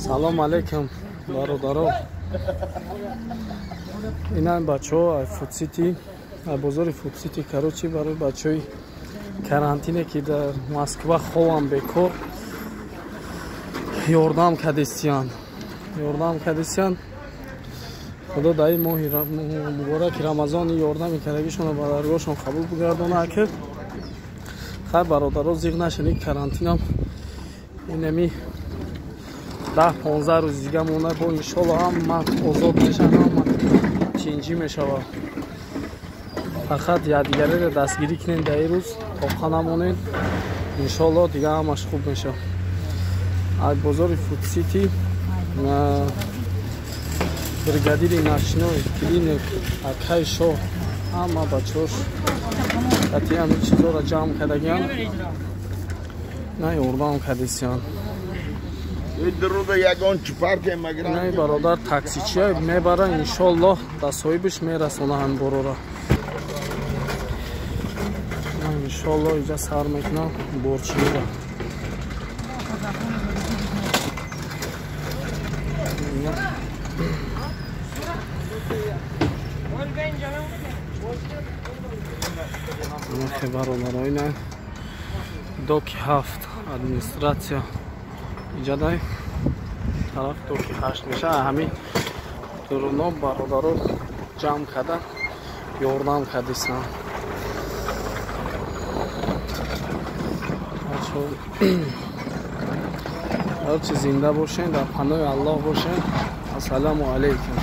Салом алейкум, бародаро. Инам бачаҳо ай Фудсити, ай бозори Фудсити, короче, барои бачаҳои карантине, ки дар Москва ховам бекор, ёрдам кадистиян. Ёрдам кадистиян. Худо дар ин моҳи мубораки Рамазон ёрдами кардагишонро ба даргоҳшон қабул бигардонад. Ки хай, бародаро, зиқ нашед, карантинам инами 10-15 рӯз дига монда, бо иншолло ҳама озод мешавад, ҳама тинҷӣ мешавад. Фақат якдигареро дастгирӣ кунед, дар ин рӯз тоқа намонед, иншолло дига ҳамаш хуб мешавад. Аз бозори Фудсити бригадири ночной клиник акай шоҳ ҳама бачаҳош кати ҳами чизоро ҷамъ кардагиам, на ёрдам кардисиям. Инаи бародар таксичия мебара, иншоллоҳ да соҳибиш мерасона ҳами борора. Иншоллоҳ иҷа сар мекунам борчиниро. Бародаро, ина доки 7 администратсия иҷадай тараф доки 8 меша. Ҳами дуруно бародаро ҷамъ карда ёрдам кардисам. Ҳарчи зинда бошен, дар паноҳи Аллоҳ бошен. Ассалому алайкум.